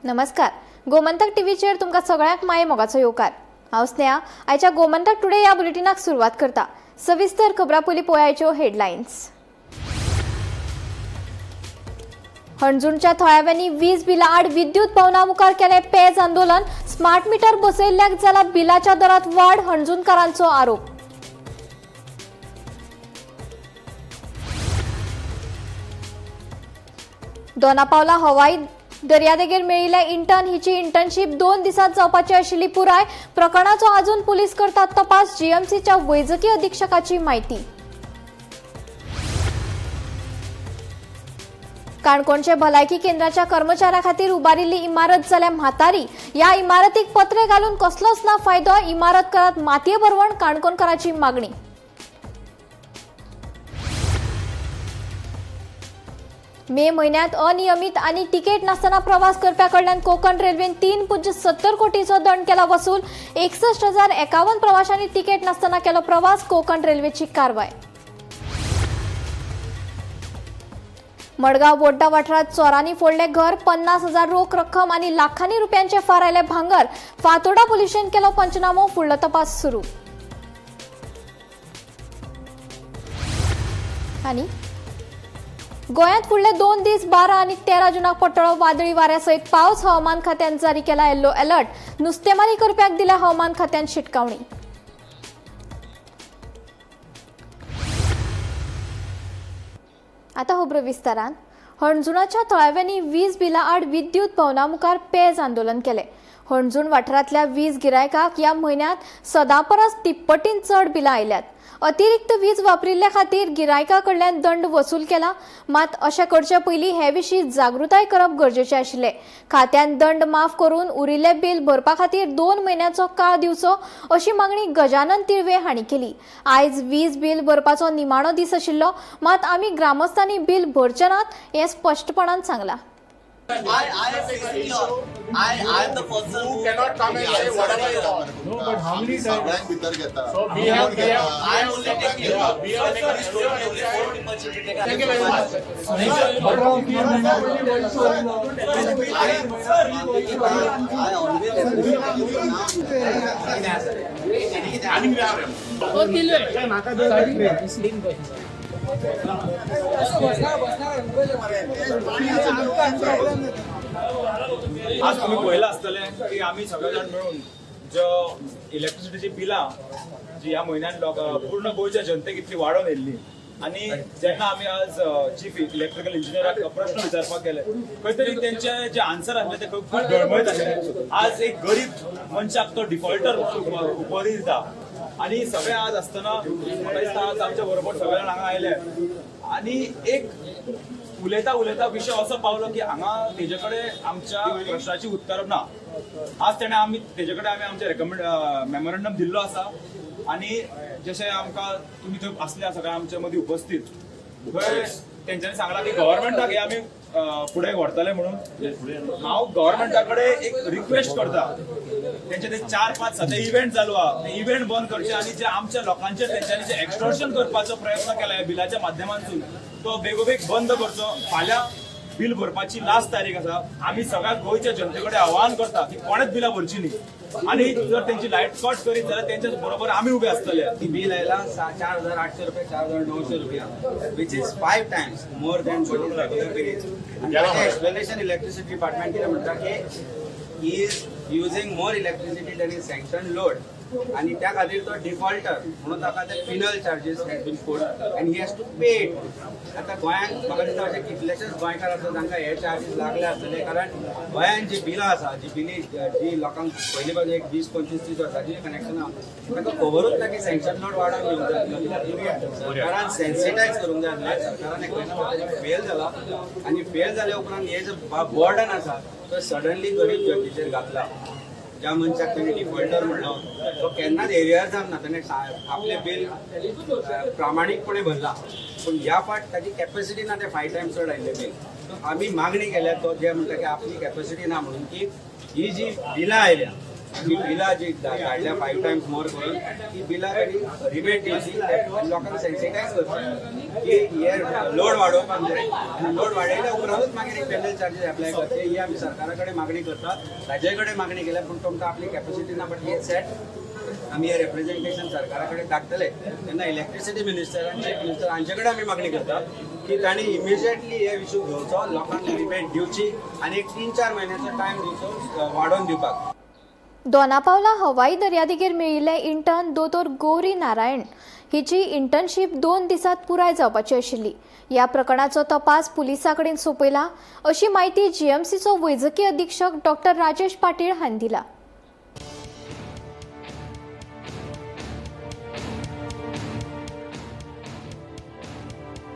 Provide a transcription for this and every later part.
नमस्कार, गोमंतक टीव्हीचेर तुमकां सगळ्यांक माये मोगाचो येवकार. हांव स्नेहा. आयच्या गोमंतक टुडे ह्या बुलेटिनाक सुरवात करता. सविस्तर खबरां पयलीं पळयाच्यो हेडलायन्स. हणजूणच्या थळाव्यांनी वीज बिला आड विद्युत भवना मुखार केलें पेज आंदोलन. स्मार्ट मिटर बसयल्ल्याक जाला बिलाच्या दरात वाड, हणजूणकारांचो आरोप. दोनापावला हवाई दर्यादेगेर मेळिल्ल्या इंटर्न हिची इंटर्नशीप 2 दिसांत जावपाची आशिल्ली पुराय. प्रकरणाचो अजून पुलीस करतात तपास, जीएमसीच्या वैजकी अधीक्षकाची माहिती. काणकोणचे भलायकी केंद्राच्या कर्मचाऱ्या खातीर उबारिल्ली इमारत जाल्या म्हातारी. ह्या इमारतीक पत्रे घालून कसलोच ना फायदो. इमारत करात मातये भरवण, काणकोणकाराची मागणी. मे म्हयन्यांत अनियमीत आनी तिकेट नासतना प्रवास करप्या कडल्यान कोकण रेल्वेन 3.70 कोटीचो दंड केला वसूल. 61,051 प्रवाशांनी तिकेट नासतना केलो प्रवास. कोकण रेल्वेची कारवाय. मडगांव बोड्डा वाठारात चोरांनी फोडलें घर. 50,000 रोख रक्कम आनी लाखांनी रुपयांचे फारायले भांगर. फातोर्डा पुलिशेन केलो पंचनामो. फुडलो तपास सुरू. आनी गोंयांत फुडले 2 दीस 12 आनी 13 जुनाक पडटलो वादळी वाऱ्या सयत पावस. हवामान खात्यान जारी केला येल्लो अलर्ट. नुस्तेमारी करप्याक दिल्या हवामान खात्यान शिटकावणी. आता खबरो विस्तारान. हणजुणाच्या थळाव्यांनी वीज बिला आड विद्युत भवना मुखार पेज आंदोलन केलें. हणजूण वाठारांतल्या वीज गिरायकाक ह्या म्हयन्यांत सदांपरस तिप्पटीन चड बिलां आयल्यात. अतिरिक्त वीज वापरिल्ल्या खातीर गिरायका कडल्यान दंड वसूल केला. मात अशें करचे पयलीं हे विशीं जागृताय करप गरजेचें आशिल्लें. खात्यान दंड माफ करून उरिल्लें बील भरपा खातीर 2 म्हयन्याचो काळ दिवचो, अशी मागणी गजानन तिळवे हांणी केली. आयज वीज बील भरपाचो निमाणो दीस आशिल्लो. मात आमी ग्रामस्थांनी बील भरचे नात हें स्पश्टपणान सांगलां. I am facing law. I am the person You who cannot come and say whatever you want. No, but how many times? सगळ्यांक भितर घेता. So we have, we have, I am only taking Yeah, we have taken This story only four people should be taken. Thank you very much. But I always आज तुम्ही पळयलां आसतलें की आमी सगळे जाण मेळून जो इलेक्ट्रिसिटीची बिलां जी ह्या म्हयन्यान पूर्ण गोंयच्या जनतेक इतली वाडोवन येयल्ली आनी जेन्ना आमी आज चीफ इलेक्ट्रिकल इंजिनियराक प्रश्न विचारपाक गेले, खंय तरी तेंचे जे आन्सर आसले ते खूब डळमळीत आसले. आज एक गरीब मनशाक तो डिफॉल्टर म्हणून उपाधी दिता आनी सगळे आज आसतना म्हाका दिसता आज आमच्या बरोबर सगळे जाण हांगा आयले आनी एक उलयता उलयता विशय असो पावलो की हांगा तेजे कडेन आमच्या प्रश्नाची उत्तर ना. आज तेणे आमी तेजे कडेन आमी आमचे रेकमेंड मेमोरंडम दिल्लो आसा आनी जशें आमकां तुमी थंय आसले सगळे आमच्या मदीं उपस्थित, थंय तेंच्यांनी सांगलां की गव्हर्मेंटाक हे आमी फुडें व्हरतले म्हणून. हांव गव्हर्मेंटा कडेन एक रिक्वेस्ट करता, तेंचे ते 4-5 सद्या इव्हेंट चालू आहा ते इव्हेंट बंद करचे आनी जे आमच्या लोकांचेर तेंच्यांनी जे एक्स्टॉर्शन करपाचो प्रयत्न केला ह्या बिलाच्या माध्यमांतून तो बेगोबेग बंद करचो. फाल्यां बील भरपाची लास्ट तारीख आसा. आमी सगळ्या गोंयच्या जनते कडेन आवाहन करता की कोणेच बिलां भरची न्ही आनी जर तेंची लायट कट करीत जाल्यार तेंच्या बरोबर आमी उबे आसतले. बील आयला 4,800 रुपया, 4,900 रुपया, which is 5 times more than what is regular bill is. Explanation electricity department कितें म्हणटा की he is using more electricity than his sanction load आणि त्या खातीर तो डिफॉल्टर म्हणून ताका ते penal charges has been put and he has to pay it. आतां गोंयांत म्हाका दिसता अशे कितलेशेच गोंयकार आसा तांकां हे चार्जीस लागले आसतले, कारण गोंयांत जी बिलां आसा, जी बिली जी लोकांक पयलीं पासून एक 20 25 30 वर्सांची कनेक्शन आहा, तांकां खबरूच ना की सँक्शन लोड वाडोवन घेवंक जाय. सरकारान सेन्सिटायज करूंक जाय आसलें. सरकारान एक फेल जाला आनी फेल जाल्या उपरांत हे जे बर्डन आसा तो सडनली गरीब जनतेचेर घातला. ज्या मनशाक तेणी डिफॉल्टर म्हणलो तो केन्नाच एरियर्सान ना, तेणे आपलें बील प्रामाणीकपणे भरला, पूण ह्या फाट ताची कॅपॅसिटी ना, ते 5 टायम्स चड आयिल्लें बील. आमी मागणी केल्या, तो जे म्हणटा की आपली कॅपॅसिटी ना म्हणून, की ही जी बिलां आयल्या जी बिलां जी धाडल्या फायव टायम्स मोर करून, ती बिलां तांणी रिबेट दिवची आनी लोकांक सेन्सिटायज करचें की हे लोड वाडोवपाक जाय आनी लोड वाडयल्या उपरांतूच मागीर एक पेनल चार्जीस एप्लाय करचे, ही आमी सरकारा कडेन मागणी करतात. ताजे कडेन मागणी केल्या, पूण तुमकां आपली कॅपॅसिटी ना. बट हे सेट आमी हे रेप्रेझेंटेशन सरकारा कडेन धाडटले तेन्ना इलेक्ट्रिसिटी मिनिस्टर आनी चीफ मिनिस्टर हांचे कडेन आमी मागणी करतात की तांणी इमिजिएटली हे इशू घेवचो, लोकांक रिबेट दिवची आनी एक 3-4 म्हयन्याचो टायम दिवचो वाडोवन दिवपाक. दोनापावला हवाई दर्यादेगेर मेळिल्ले इंटर्न दोतोर गौरी नारायण हिची इंटर्नशीप 2 दिसांत पुराय जावपाची आशिल्ली. ह्या प्रकरणाचो तपास पुलिसां कडेन सोंपयला अशी म्हायती जीएमसीचो वैजकी अधीक्षक डॉक्टर राजेश पाटील हांणी दिला.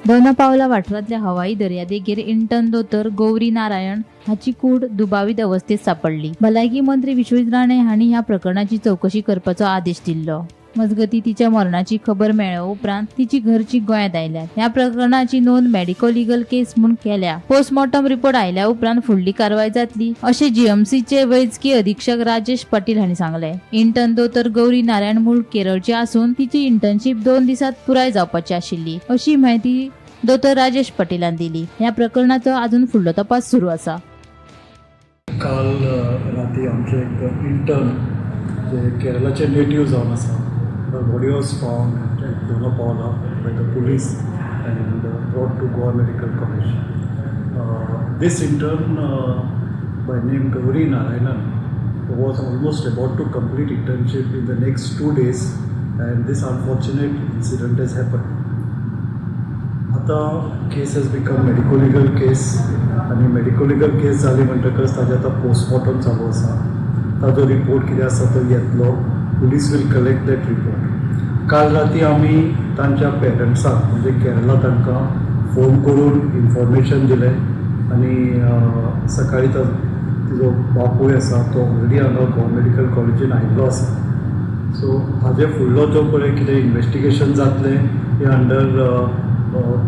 दोनापावला वाठारांतल्या हवाई दर्यादेगेर इंटर्न दोतोर गौरी नारायण हाची कूड दुबावीत अवस्थेत सापडली. भलायकी मंत्री विश्वजीत राणे हांणी ह्या प्रकरणाची चवकशी करपाचो आदेश दिल्लो. मजगती तिच्या मरणाची खबर मेळ्ळ्या उपरांत तिची घरची गोंयांत आयल्यात. ह्या प्रकरणाची नोंद मेडिको लिगल केस म्हूण केल्या. पोस्टमॉर्टम रिपोर्ट आयल्या उपरांत फुडली कारवाय जातली अशें जीएमसीचे वैजकी अधीक्षक राजेश पाटील हांणी सांगलें. इंटर्न दोतोर गौरी नारायण मूळ केरळची आसून तिची इंटर्नशीप 2 दिसांत पुराय जावपाची आशिल्ली अशी म्हायती दोतोर राजेश पाटीलान दिली. ह्या प्रकरणाचो अजून फुडलो तपास सुरू आसा. काल राती आमचे एक इंटर्न जे केरलाचे नेटीव जावन आसा, the body was found at Dona Paula by the police and brought to Goa Medical College. This intern by name Gauri Narayanan was almost about to complete internship in the next 2 days and this unfortunate incident has happened. आतां case has become medico legal case आनी medico legal केस जाली म्हणटकच ताजें आतां postmortem चालू आसा. ताजो report कितें आसा तो येतलो. Police will collect that report. काल राती आमी तांच्या पेरंट्साक म्हणजे केरला तांकां फोन करून इन्फॉर्मेशन दिलें आनी सकाळी तिजो बापूय आसा तो ऑलरेडी हांगा गोवा मेडिकल कॉलेजीन आयिल्लो आसा. सो हाजे फुडलो जो पळय कितें इन्वेस्टिगेशन जातलें हें अंडर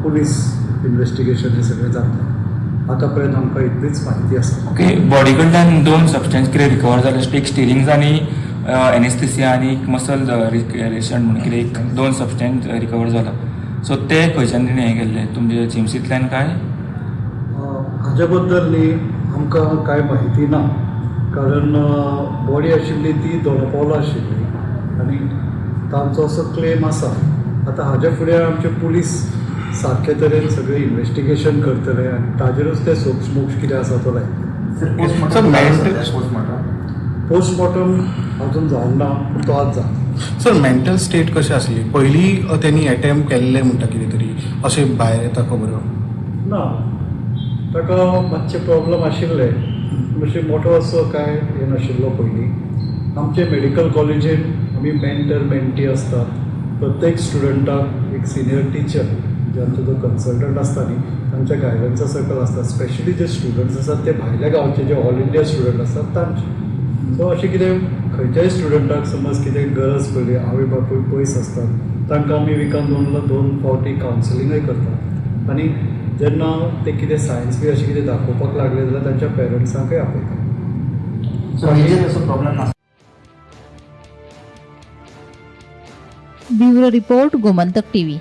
पुलीस इन्वेस्टिगेशन हें सगळें जातलें. आतां पर्यंत आमकां इतलीच म्हायती आसा. ओके, बॉडी कडल्यान 2 सबस्टन्स कितें रिकवर जाले, एक स्टिरिंग्स आनी एनेस्थेसिया आनी एक मसल रिलेशन म्हणून कितें एक 2 सबस्टन्स रिकवर जाला. सो ते खंयच्यान तेणी हें केल्ले, तुमचे जीएमसींतल्यान काय? हाजे बद्दल न्ही आमकां कांय म्हायती ना, कारण बॉडी आशिल्ली ती दोनापावला आशिल्ली आनी तांचो असो क्लेम आसा. आतां हाजे फुडें आमचे पुलीस सारके तरेन सगळें इन्वेस्टिगेशन करतले आनी ताजेरूच ते सोक्षमोक्ष कितें आसा तो लायतले. पोस्टमॉर्टम अजून जावंक ना, पूण तो आज जाता. सर, मेंटल स्टेट कशें आसली पयलीं? तेणी एटेम्प्ट केल्ले म्हणटा कितें तरी अशें भायर येता खबर? ना, ताका मातशे प्रॉब्लम आशिल्ले, मातशे मोठो असो कांय हें नाशिल्लो पयलीं. आमचे मेडिकल कॉलेजीन आमी मेंटर मेंटी आसतात. प्रत्येक स्टुडंटाक एक सिनियर टिचर जे आमचो जो कन्सल्टंट आसता न्ही, तांच्या गायडन्सा सकयल आसता. स्पेशली जे स्टुडंट्स आसात ते भायल्या गांवचे, जे ऑल इंडिया स्टुडंट आसतात तांचे. सो अशें कितें खंयच्याय स्टुडंटाक समज कितें गरज पडली, आवय बापूय पयस आसतात, तांकां आमी विकान 2 फावटी कावन्सिलिंगय करतात आनी जेन्ना ते कितें सायन्स बी अशें कितें दाखोवपाक लागले जाल्यार तांच्या पेरंट्सांकय आपयतात. Bureau report, Gomantak TV.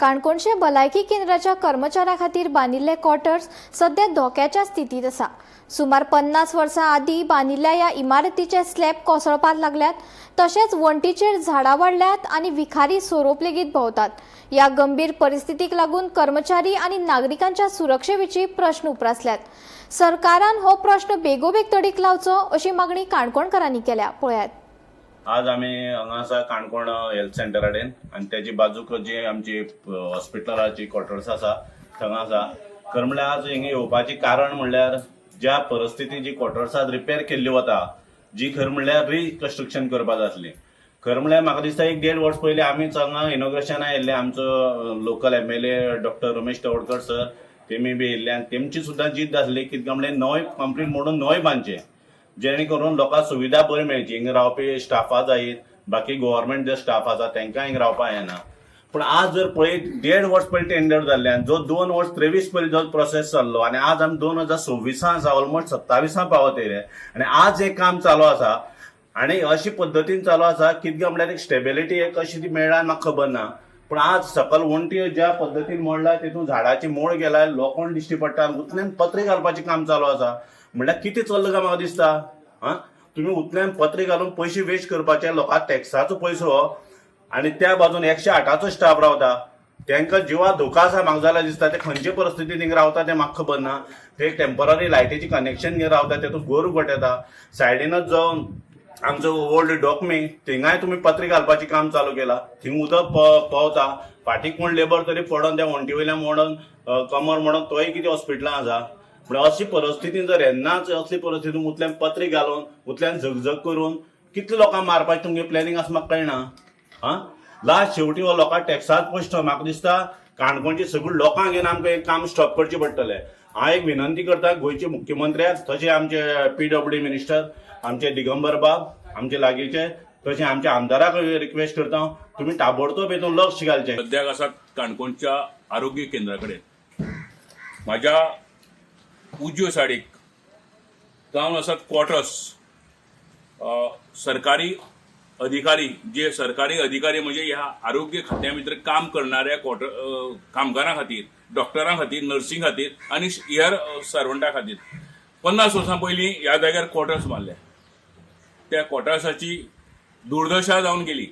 काणकोणचे भलायकी केंद्राच्या कर्मचाऱ्यां खातीर बांदिल्ले क्वॉर्टर्स सध्या धोक्याच्या स्थितींत आसा. सुमार 50 वर्सां आदीं बांदिल्ल्या ह्या इमारतीचे स्लॅब कोसळपाक लागल्यात, तशेंच वण्टीचेर झाडां वाडल्यात आनी विखारी सोरोप लेगीत भोंवतात. ह्या गंभीर परिस्थितीक लागून कर्मचारी आनी नागरिकांच्या सुरक्षे विशीं प्रश्न उप्रासल्यात. सरकारान हो प्रश्न बेगोबेग तडीक लावचो अशी मागणी काणकोणकारांनी केल्या. पळयात. आज आमी हांगा आसा काणकोण हेल्थ सेंटरा कडेन आनी तेजी बाजूक जी आमची हॉस्पिटलाची क्वॉर्टर्स आसा थंगा आसा. खरें म्हणल्यार आज हिंगा येवपाचें कारण म्हणल्यार ज्या परिस्थिती जी क्वॉर्टर्सां रिपेर केल्ली वता, जी खरें म्हणल्यार रिकन्स्ट्रक्शन करपा जाय आसली. खरें म्हणल्यार म्हाका दिसता 1-1.5 वर्स पयलीं आमीच हांगा इनॉग्रेशना येयल्ले. आमचो local MLA doctor Ramesh Tawadkar sir तेमी बी येयल्ले आनी तेमची सुद्दां जिद्द आसली कितें काय म्हणल्यार नवें कंप्लीट मोडून नवें बांदचें, जेणे करून लोकांक सुविधा बरी मेळची. हिंगा रावपी स्टाफा जायत, बाकी गव्हर्मेंट जे स्टाफ आसा तांकां हिंगा रावपाक येना. पूण आज जर पळयत 1.5 वर्स पयलीं टेंडर जाल्लें आनी जो 2 वर्स 23 पयलीं जो प्रोसेस चल्लो आनी आज आमी 2026 आसा, ऑलमोस्ट 27 पावत येयले आनी आज हें काम चालू आसा आनी अशी पद्दतीन चालू आसा. कितें काय म्हणल्यार एक स्टेबिलिटी एक अशी ती मेळ्ळा म्हाका खबर ना, पूण आज सकल वण्टी ज्या पद्दतीन मोडला तितून झाडाची मोड गेला, लोखण दिश्टी पडटा, उतल्यान पत्रे घालपाचें काम चालू आसा. म्हणल्यार कितें चल्लां काय म्हाका दिसता. आं, तुमी उतल्यान पत्रे घालून पयशे वेस्ट करपाचे, लोकांक टॅक्साचो पयसो आनी त्या बाजून 108 स्टाफ रावता, तांकां जिवा धोका आसा म्हाका जाल्यार दिसता. ते खंयचे परिस्थितीन थिंगा रावता तें म्हाका खबर ना. ते टेंपररी लायटीचें कनेक्शन घेवन रावता, तेतून गोरू गोठेता. सायडीनच जो आमचो ओल्ड डॉकमी थिंगाय तुमी पत्रे घालपाचें काम चालू केलां, थिंग उदक पावता, फाटीं कोण लेबर तरी पडोन त्या वण्टी वयल्यान मोडोन कमर मोडोन तोय कितें हॉस्पिटलां आसा. म्हणल्यार अशी परिस्थितीन जर येन्नाच असली परिस्थितीन उतल्यान पत्रे घालून उतल्यान झगझग करून कितले लोकांक मारपाचें तुमगें प्लॅनिंग आसा म्हाका कळना. आं, लास्ट शेवटी हो लोकांक टॅक्साच पयशे म्हाका दिसता काणकोणचे सगळे लोकांक घेवन आमकां हें काम स्टॉप करचें पडटलें. हांव एक विनंती करता गोंयचे मुख्यमंत्र्याक, तशें आमचे PWD minister आमचे दिगंबर बाब आमचे लागींचे, तशें आमच्या आमदाराक रिक्वेस्ट करता तुमी ताबडतोब हेतून लक्ष घालचें. सद्याक आसा काणकोणच्या आरोग्य केंद्रा कडेन म्हाज्या उजव्यो सायडीक जावन आसात क्वॉर्टर्स. सरकारी अधिकारी, जे सरकारी अधिकारी म्हणजे ह्या आरोग्य खात्या भितर काम करणाऱ्या क्वॉर्टर कामगारां खातीर, डॉक्टरां खातीर, नर्सीं खातीर आनी हेर सर्वंटा खातीर 50 वर्सां पयलीं ह्या जाग्यार क्वॉर्टर्स मारले. त्या क्वॉर्टर्साची दुर्दशा जावन गेली.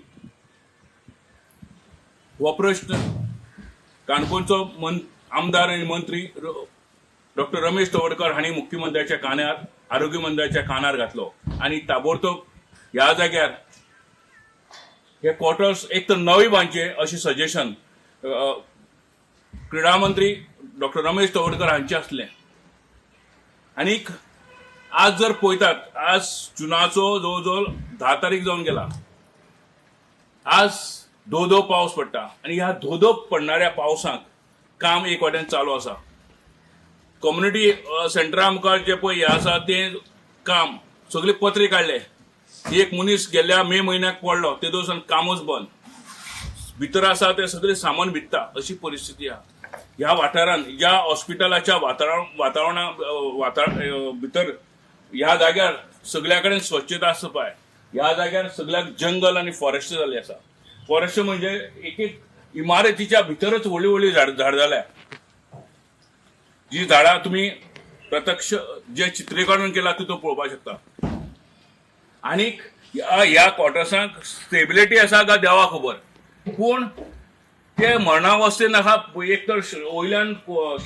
हो प्रश्न काणकोणचो आमदार आनी मंत्री डॉक्टर रमेश तवडकर हांणी मुख्यमंत्र्याच्या कानार, आरोग्य मंत्र्याच्या कानार घातलो आनी ताबडतोब ह्या जाग्यार हे क्वॉर्टर्स एक तर नवे बांदचे अशें सजेशन क्रीडा मंत्री डॉक्टर रमेश तवडकर हांचे आसलें. आनीक आज जर पळयतात, आज जुनाचो जवळ जवळ 10 तारीख जावन गेला. आज धो पावस पडटा आनी ह्या धो पडणाऱ्या पावसाक काम एक वाटेन चालू आसा. कम्युनिटी सेंटरा मुखार जे पळय हें आसा तें काम सगळे पत्रे काडले. एक मनीस गेल्ल्या मे म्हयन्याक पडलो, ते दिसान कामच बंद. भितर आसा ते सगळे सामान विकता अशी परिस्थिती आहा ह्या वाठारान. ह्या हॉस्पिटलाच्या वातावरणा भितर ह्या जाग्यार सगळ्या कडेन स्वच्छता आसता पाय. ह्या जाग्यार सगळ्याक जंगल आनी फॉरेस्ट जाल्ले आसा. फॉरेस्ट म्हणजे एक एक इमारतीच्या भितरच व्हडली व्हडली झाड जाल्या, जी झाडां तुमी प्रत्यक्ष जे चित्रीकरण केलां तितून पळोवपाक शकता. आनीक ह्या क्वॉर्टर्सांक स्टेबिलिटी आसा काय देवा खबर, पूण ते मरणावस्थेन आहा. एक तर वयल्यान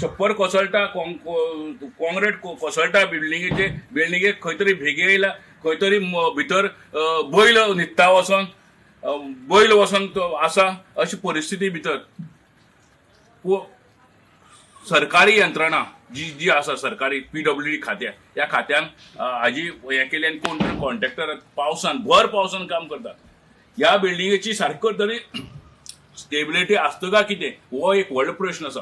छप्पर कोसळटा, कॉंक्रीट कोसळटा, बिल्डिंगेचे बिल्डिंगेक खंय तरी भेगे येयला, खंय तरी भितर बैल न्हिदता वचोन, बैल वचोन तो आसा अशी परिस्थिती भितर. सरकारी यंत्रणा जी जी आसा, सरकारी PWD खात्या, ह्या खात्यान हाजी हें केली आनी कोण तरी कॉन्ट्रॅक्टर पावसान, भर पावसान काम करता. ह्या बिल्डिंगेची सारको तरी स्टेबिलिटी आसता काय कितें हो एक व्हडलो प्रश्न आसा.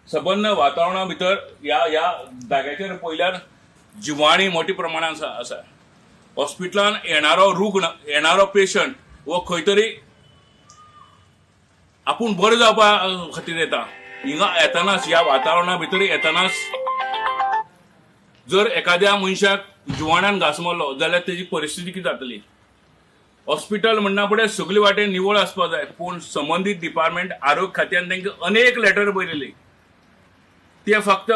सबंद वातावरणा भितर ह्या ह्या जाग्याचेर पळयल्यार जिवाणी मोठ्या प्रमाणान आसा. हॉस्पिटलान येणारो रुग्ण, येणारो पेशंट हो खंय तरी आपूण बरो जावपा खातीर येता. हिंगा येतनाच, ह्या वातावरणा भितर येतनाच जर एखाद्या मनशाक जिवाण्यान घास मारलो जाल्यार तेजी परिस्थिती कितें जातली. हॉस्पिटल म्हणना फुडें सगळे वाटेन निवळ आसपाक जाय, पूण संबंदीत डिपार्टमेंट आरोग्य खात्यान तांकां अनेक लेटर बरयली, ते फक्त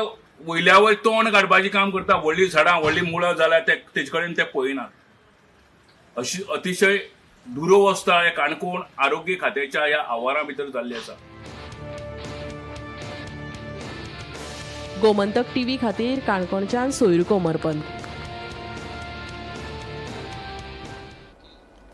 वयल्या वयर तोंड काडपाचें काम करता. व्हडलीं झाडां, व्हडलीं मुळां जाल्यार ते तेजे कडेन ते पळयनात. अशी अतिशय दुरवस्था ह्या काणकोण आरोग्य खात्याच्या ह्या आवारा भितर जाल्ली आसा. गोमंतक टीव्ही खातीर काणकोणच्यान सोयरू कोमरपंत.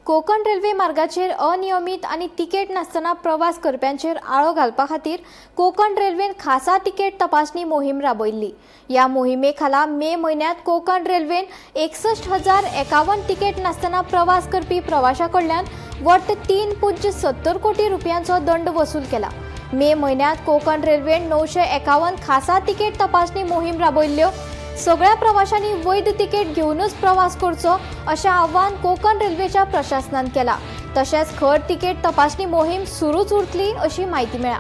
कोकण रेल्वे मार्गाचेर अनियमीत आनी तिकेट नासतना प्रवास करप्यांचेर आळो घालपा खातीर कोकण रेल्वेन खासा तिकेट तपासणी मोहीम राबयल्ली. ह्या मोहिमे खाला मे म्हयन्यांत कोकण रेल्वेन 61,051 तिकेट नासतना प्रवास करपी प्रवाशां कडल्यान वट्ट 3.70 कोटी रुपयांचो दंड वसूल केला. मे म्हयन्यांत कोकण रेल्वेन 951 खासा तिकेट तपासणी मोहीम राबयल्ल्यो. सगळ्या प्रवाशांनी वैध तिकेट घेवनूच प्रवास करचो अशें आव्हान कोकण रेल्वेच्या प्रशासनान केला. तशेंच खर तिकेट तपासणी मोहीम सुरूच उरतली अशी म्हायती मेळ्ळा.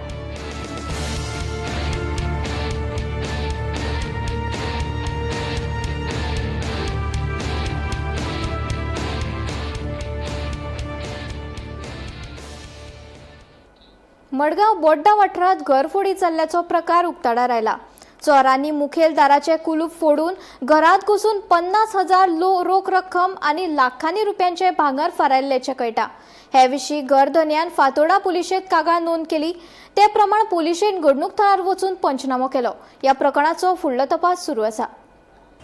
मडगांव बोड्डा वाठारांत घरफोडी जाल्ल्याचो प्रकार उक्ताडार आयला. चोरांनी मुखेल दाराचे कुलूप फोडून घरांत घुसून 50,000 रोख रक्कम आनी लाखांनी रुपयांचे भांगर फारायल्ल्याचें कळटा. हे विशीं घरधनयान फातोर्डा पुलिशेंत कागाळ नोंद केली. ते प्रमाण पुलिशेन घडणूक थळार वचून पंचनामो केलो. ह्या प्रकरणाचो फुडलो तपास सुरू आसा.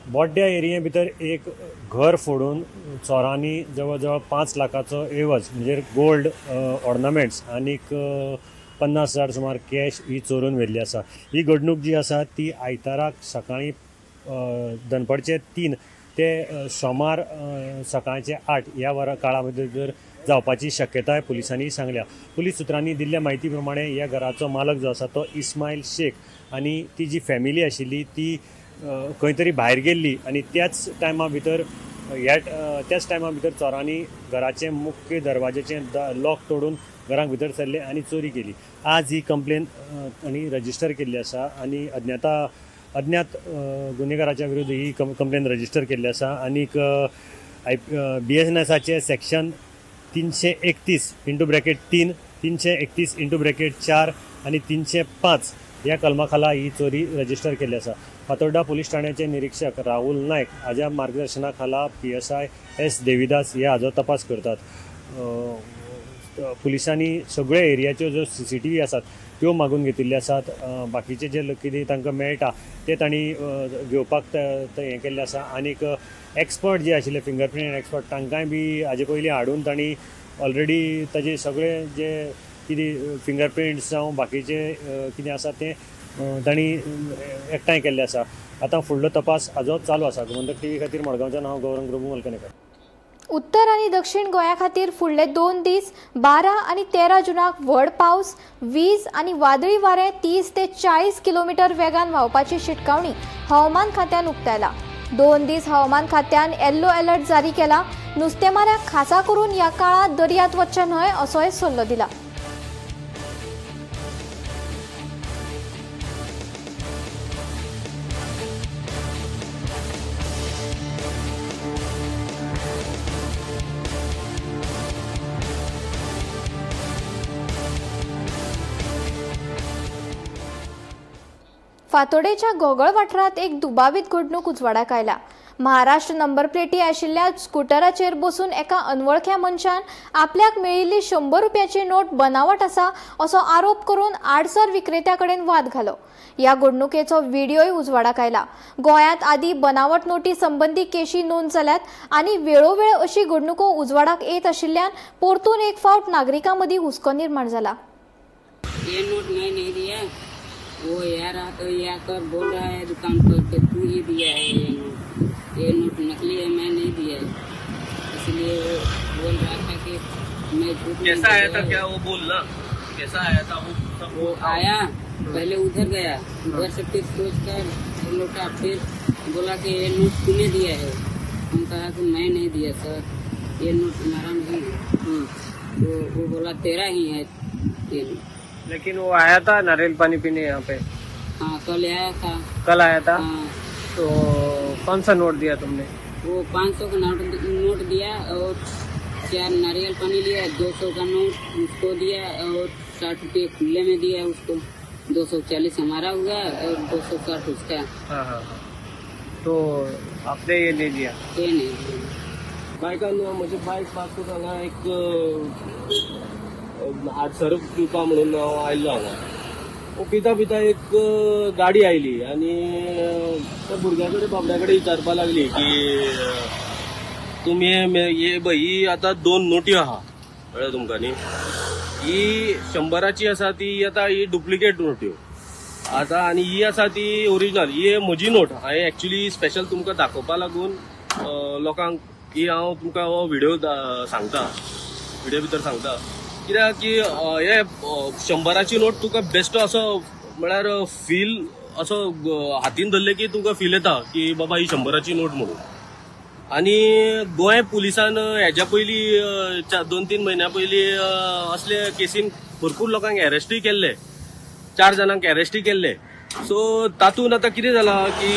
बोड्ड्या एरिये भितर एक घर फोडून चोरांनी जवळ जवळ 5 लाखाचो एवज म्हणजे गोल्ड ऑर्नामेंट्स आनीक 50,000 सुमार कॅश ही चोरून व्हेल्ली आसा. ही घडणूक जी आसा ती आयताराक सकाळीं दनपारचे 3 ते सोमार सकाळचे 8 ह्या वरां काळा भितर जावपाची शक्यताय पुलिसांनी सांगल्या. पुलीस सुत्रांनी दिल्ल्या म्हायती प्रमाणे ह्या घराचो मालक जो आसा तो इस्मायल शेख आनी ती जी फॅमिली आशिल्ली ती खंय तरी भायर गेल्ली आनी त्याच टायमा भितर ह्या त्याच टायमा भितर चोरांनी घराचें मुख्य दरवाज्याचें लॉक तोडून घरांत भितर सरले आनी चोरी केली. आज ही कंप्लेन आनी रजिस्टर केल्ली आसा आनी अज्ञात गुन्हेगाराच्या विरुद्ध ही कंप्लेन रजिस्टर केल्ली आसा आनीक BNSचे सेक्शन 331 (3), 331 (4) आनी 305 ह्या कलमा खाला ही चोरी रजिस्टर केल्ली आसा. फातोर्डा पुलीस ठाण्याचे निरीक्षक राहुल नायक हाज्या मार्गदर्शना खाला PSI S Devidas हे हाजो तपास करतात. पुलिसांनी सगळे एरियाच्यो ज्यो CCTV आसात त्यो मागून घेतिल्ल्यो आसात. बाकीचे जे कितें तांकां मेळटा ते तांणी घेवपाक हें केल्लें आसा आनीक एक्सपर्ट जे आशिल्ले फिंगरप्रिंट एक्सपर्ट तांकांय बी हाजे पयलीं हाडून तांणी ऑलरेडी ताजे सगळे जे कितें फिंगरप्रिंट्स जावं बाकीचे कितें आसा तें तांणी एकठांय केल्लें आसा. आतां फुडलो तपास हाजो चालू आसा. गोमंतक TV खातीर मडगांवच्यान हांव गौरंग प्रभू मलकनेकर. उत्तर आनी दक्षिण गोंया खातीर फुडले 2 दीस 12 आनी 13 जूनाक व्हड पावस, वीज आनी वादळी वारें 30 ते 40 किलोमिटर वेगान व्हांवपाची शिटकावणी हवामान खात्यान उक्तायला. 2 दीस हवामान खात्यान येल्लो अलर्ट जारी केला. नुस्तेमाऱ्यांक खासा करून ह्या काळांत दर्यांत वचचें न्हय असोय सल्लो दिला. फातोडेच्या गोगळ वाठारांत एक दुबावीत घडणूक उजवाडाक आयला. महाराष्ट्र नंबर प्लेटी आशिल्ल्या स्कुटराचेर बसून एका अनवळख्या मनशान आपल्याक मेळिल्ली 100 रुपयाची नोट बनावट आसा असो आरोप करून आडसर विक्रेत्या कडेन वाद घालो. ह्या घडणुकेचो व्हिडियोय उजवाडाक आयला. गोंयांत आदी बनावट नोटी संबंदी केशी नोंद जाल्यात आनी वेळोवेळ अशी घडणुको उजवाडाक येत आशिल्ल्यान परतून एक फावट नागरिकां मदीं हुस्को निर्माण जाला. ये नोट मैं नहीं दिया, वो यार या कर बोल रहा है दुकान पर कि तू ही दिया है ये नोट, ये नोट नकली है, मैं नहीं दिया है, इसलिए वो बोल रहा था कि मैं झूठ। कैसा आया था क्या वो बोलना, कैसा आया था वो सब? वो आया पहले उधर गया, उधर से फिर सोच कर लौटा, फिर बोला कि ये नोट तूने दिया है। हम कहा कि मैं नहीं दिया सर, ये नोट तुम्हारा नहीं है। तो वो बोला तेरा ही है ये नोट। लेकिन वो आया था नारियल पानी पीने यहाँ पे? हाँ कल आया था। कल आया था? हाँ। तो कौन सा नोट दिया तुमने? वो 500 का नोट दिया और 4 नारियल पानी लिया, 200 का नोट उसको दिया और 60 रुपये खुले में दिया उसको। 240 हमारा हुआ और 260 उसका। हाँ हाँ हाँ। तो आपने ये ले लिया? ये नहीं लिया। बायकान म्हजे बायक पासून हांगा एक आडसर पिवपा म्हणून हांव आयल्लो हांगा. पिता पिता एक गाडी आयली आनी त्या भुरग्या कडेन बाबड्या कडेन विचारपा लागली की तुमी हे पळय ही आतां 2 नोटी आहा, कळ्ळें तुमकां न्ही, ही 100ची आसा ती आतां ही डुप्लिकेट नोट्यो आतां आनी ही आसा ती ओरिजिनल. ही म्हजी नोट हांवें एक्चुली स्पेशल तुमकां दाखोवपा लागून लोकांक की हांव तुमकां हो व्हिडियो सांगता, व्हिडियो भितर सांगता कित्याक की हे 100ची नोट तुका बेश्टो असो म्हळ्यार फील असो हातीन धरले की तुका फील येता की बाबा ही 100ची नोट म्हणून. आनी गोंय पुलिसान हेज्या पयलीं 2-3 म्हयन्या पयलीं असले केसीन भरपूर लोकांक अरेस्टूय केल्ले, 4 जाणांक अरेस्टूय केल्ले. सो तातूंत आतां कितें जालां की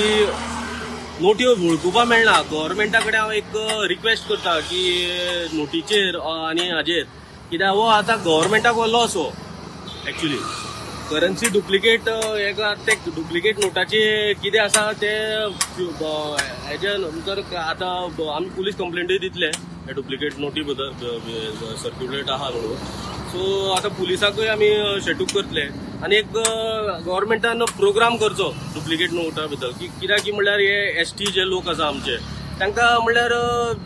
नोट्यो वळखुपा मेळना. गव्हर्मेंटा कडेन हांव एक रिक्वेस्ट करता की नोटीचेर आनी हाजेर कित्याक हो आतां गव्हर्मेंटाक हो लॉस हो एक्चुली करन्सी डुप्लिकेट हेका ते डुप्लिकेट नोटाचे कितें आसा ते हेजे नंतर आतां आमी पुलीस कंप्लेंटूय दितले हे डुप्लिकेट नोटी बद्दल सर्क्युलेट आहा म्हणून. सो आतां पुलिसाकूय आमी शेटूक करतले आनी एक गव्हर्मेंटान प्रोग्राम करचो डुप्लिकेट नोटा बद्दल की कित्याक की म्हणल्यार हे एस टी जे लोक आसा आमचे तांकां म्हणल्यार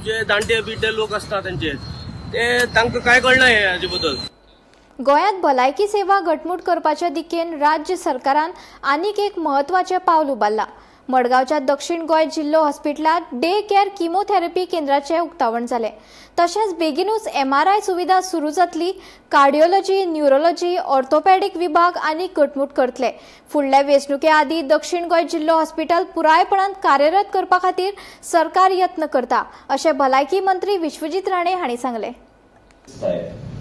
जे जाणटे बिणटे लोक आसता तेंचे ते तांकां कांय कळना हे हाजे बद्दल. गोंयांत भलायकी सेवा घटमूट करपाच्या दिकेन राज्य सरकारान आनीक एक म्हत्वाचें पावल उबारलां. मडगांवच्या दक्षिण गोंय जिल्लो हॉस्पिटलांत डे केअर किमोथेरपी केंद्राचें उक्तावण जालें. तशेंच बेगीनूच एमआरआय सुविधा सुरू जातली. कार्डिओलॉजी, न्युरोलॉजी, ऑर्थोपॅडिक विभाग आनीक घटमूट करतले. फुडल्या वेंचणुके आदीं दक्षिण गोंय जिल्लो हॉस्पिटल पुरायपणान कार्यरत करपा खातीर सरकार यत्न करता अशें भलायकी मंत्री विश्वजीत राणे हांणी सांगलें.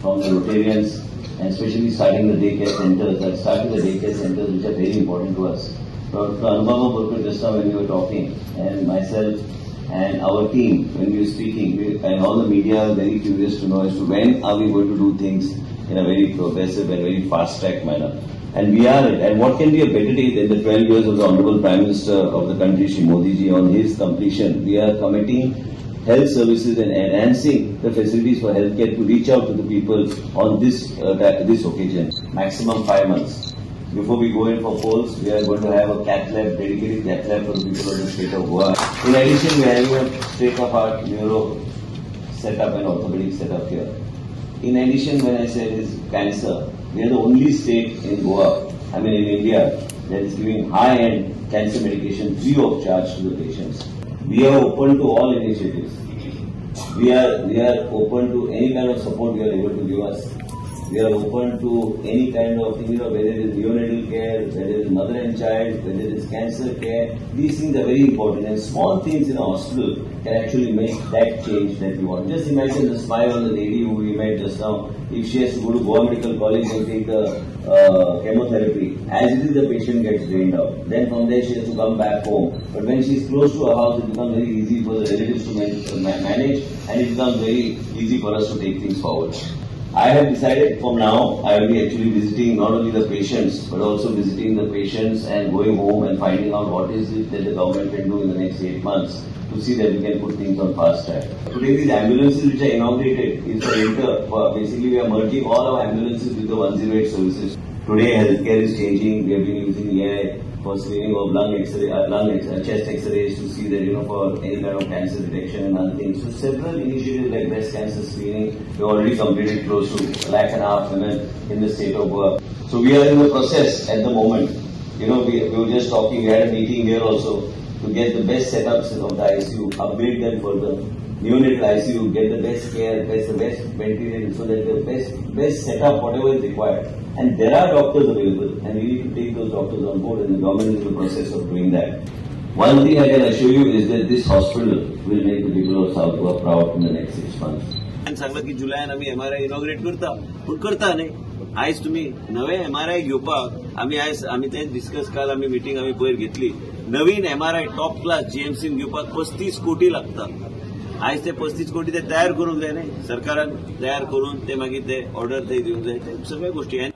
From the Rotarians and especially starting the daycare centers, that starting the daycare centers which are very important to us. Dr. Anupama Borkar just now when we were talking, and myself and our team when we were speaking, and all the media are very curious to know as to when are we going to do things in a very progressive and very fast track manner. And we are it. And what can be a better day than the 12 years of the Honorable Prime Minister of the country, Shri Modi ji, on his completion. We are committing health services and enhancing the facilities for healthcare to reach out to the people on this occasion. Maximum 5 months. Before we go in for polls, we are going to have a cath lab, dedicated cath lab for the people of the state of Goa. In addition, we are having a state-of-art neuro setup and orthopedic setup here. In addition, when I said is cancer, we are the only state in Goa, I mean in India, that is giving high-end cancer medication free of charge to the patients. We are open to all initiatives. We are open to any kind of support you are able to give us. We are open to any kind of thing, whether it is neonatal care, whether it is mother and child, whether it is cancer care. These things are very important, and small things in a hospital can actually make that change that we want. Just imagine the smile on the lady who we met just now. If she has to go to Goa Medical College and take the chemotherapy, as it is, the patient gets drained out. Then from there she has to come back home. But when she is close to her house, it becomes very easy for the relatives to manage, and it becomes very easy for us to take things forward. I have decided from now I will be actually visiting not only the patients but also visiting the patients and going home and finding out what is it that the government can do in the next 8 months to see that we can put things on fast track. Today these ambulances which are inaugurated is for inter, for basically we are merging all our ambulances with the 108 services. Today healthcare is changing. We have been using AI for screening of lung X-ray, chest X-rays to see that, for any kind of cancer detection and other things. So several initiatives like breast cancer screening, we already completed close to 1.5 lakh women in the state of Goa. So we are in the process at the moment. We were just talking, we had a meeting here also to get the best setups of the ICU, upgrade them further. Neonatal ICU, get the best care, the best ventilation, so that the best setup, whatever is required. And there are doctors available, and we need to take those doctors on board, and the government is in the process of doing that. One thing I can assure you is that this hospital will make the people of South Goa proud in the next 6 months. सांगला की जुलयान आमी MRI inaugurate करता, पूण करता न्ही. आयज तुमी नवे एमआरआय घेवपाक आमी आयज आमी तेंच डिस्कस काल आमी मिटींग आमी पयर घेतली. नवीन एमआरआय टॉप क्लास जीएमसीन घेवपाक 35 कोटी लागता. आयज ते 35 कोटी ते तयार करूंक जाय न्ही, सरकारान तयार करून ते मागीर ते ऑर्डर ते दिवंक जाय, ते सगळ्यो गोष्टी.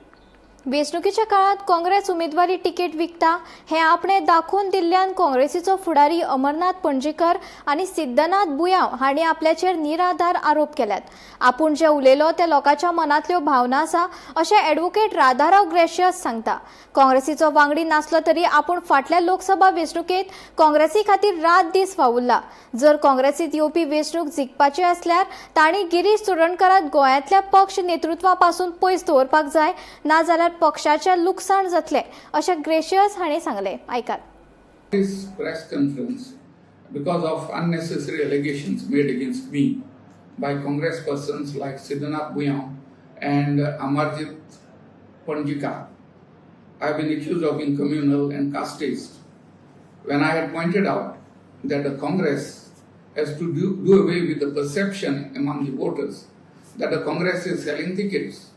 वेंचणुकेच्या काळात काँग्रेस उमेदवारी तिकेट विकता हें आपणे दाखोवन दिल्ल्यान काँग्रेसीचो फुडारी अमरनाथ पणजीकर आनी सिद्धनाथ बुयांव हांणी आपल्याचेर निराधार आरोप केल्यात. आपूण जे उलयलो ते लोकांच्या मनांतल्यो भावना आसा अशें ॲडव्होकेट राधाराव ग्रेशियस सांगता. काँग्रेसीचो वांगडी नासलो तरी आपूण फाटल्या लोकसभा वेंचणुकेंत काँग्रेसी खातीर रात दीस वावुरला. जर काँग्रेसीत येवपी वेंचणूक जिखपाची आसल्यार तांणी गिरीश चोडणकाराक गोंयांतल्या पक्ष नेतृत्वा पासून पयस दवरपाक जाय, नाजाल्यार पक्षाचे लुकसाण जातले अशें ग्रेशियस हांणी सांगलें. आयकात. This press conference because of unnecessary allegations made against me by Congress persons like Siddhanath Buyao and Amarjit Panjikar. I have been accused of being communal and casteist when I had pointed out that the Congress as to do away with the perception among the voters that the Congress is selling tickets.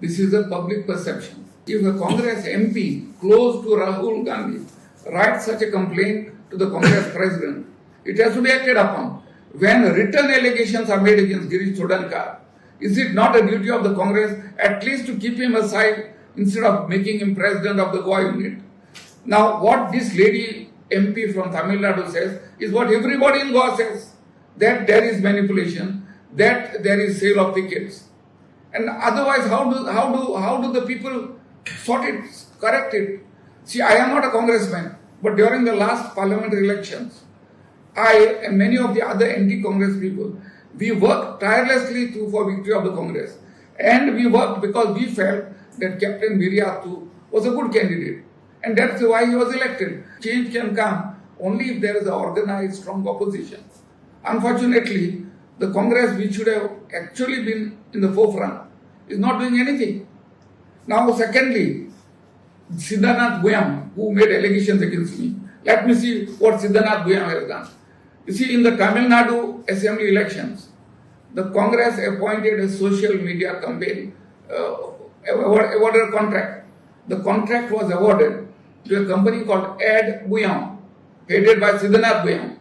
This is a public perception. If a Congress MP close to Rahul Gandhi writes such a complaint to the Congress president, it has to be acted upon. When written allegations are made against Girish Chodankar, is it not a duty of the Congress at least to keep him aside instead of making him president of the Goa unit? Now, what this lady MP from Tamil Nadu says is what everybody in Goa says, that there is manipulation, that there is sale of tickets. And otherwise, how do the people sort it, correct it? See, I am not a congressman, but during the last parliamentary elections, I and many of the other anti-Congress people, we worked tirelessly for victory of the Congress. And we worked because we felt that Captain Viriato was a good candidate. And that's why he was elected. Change can come only if there is an organized, strong opposition. Unfortunately, the Congress, which should have actually been in the forefront, is not doing anything. Now, secondly, Siddhanath Buyam, who made allegations against me, let me see what Siddhanath Buyam has done. You see, in the Tamil Nadu assembly elections, the Congress appointed a social media campaign, awarded a contract. The contract was awarded to a company called Ad Buyam, headed by Siddhanath Buyam.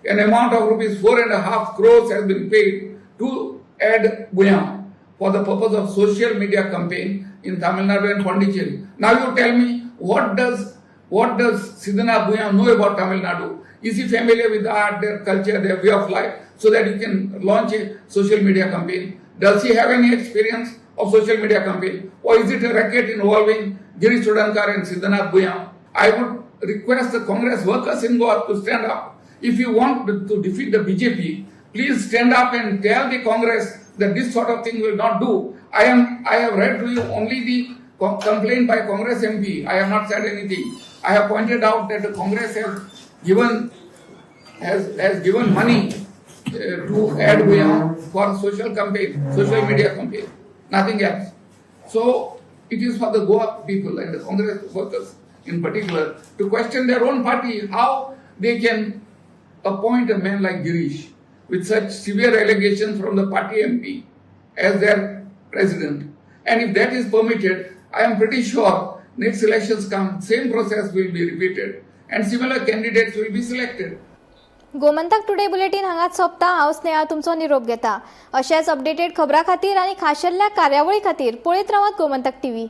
An amount of rupees 4.5 crores has been paid to Ad Buyam for the purpose of social media campaign in Tamil Nadu and Pondicherry. Now you tell me, what does Siddhanath Buyam know about Tamil Nadu? Is he familiar with the art, their culture, their way of life, so that he can launch a social media campaign? Does he have any experience of social media campaign? Or is it a racket involving Girish Chodankar and Siddhanath Buyam? I would request the Congress workers in Goa to stand up. If you want to defeat the BJP, please stand up and tell the Congress that this sort of thing will not do. I have read to you only the complaint by Congress MP. I have not said anything. I have pointed out that the Congress has given money to Ad Buyam for social campaign, social media campaign, nothing else. So it is for the Goa people and the Congress workers in particular to question their own party, how they can appoint a man like Girish with such severe allegations from the party MP as their president. And if that is permitted, I am pretty sure next elections come, same process will be repeated and similar candidates will be selected. Gomantak today bulletin हांगाच सोंपता. हांव स्नेहा तुमचो निरोप घेता. अशेच updated खबरां खातीर आनी खाशेल्ल्या कार्यावळी खातीर पळयत रावात गोमंतक टीव्ही.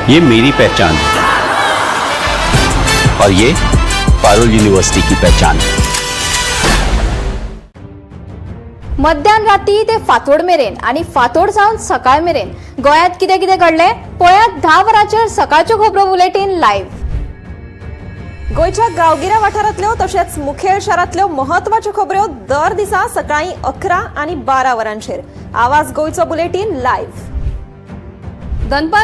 ये मेरी पहचान है और ये पारुल यूनिवर्सिटी की पहचान है. मध्यान राती ते फांतोड मेरेन आनी फांतोड जावन सकाळ मेरेन गोंयांत कितें कितें घडलें पळयात 10 वरांचेर सकाळच्यो खबरो बुलेटीन लायव्ह. गोंयच्या गांवगिऱ्या वाठारांतल्यो तशेंच मुखेल शारांतल्यो म्हत्वाच्यो खबऱ्यो दर दिसा सकाळीं 11 आनी 12 वरांचेर आवाज गोंयचो बुलेटीन लायव्ह. दनपार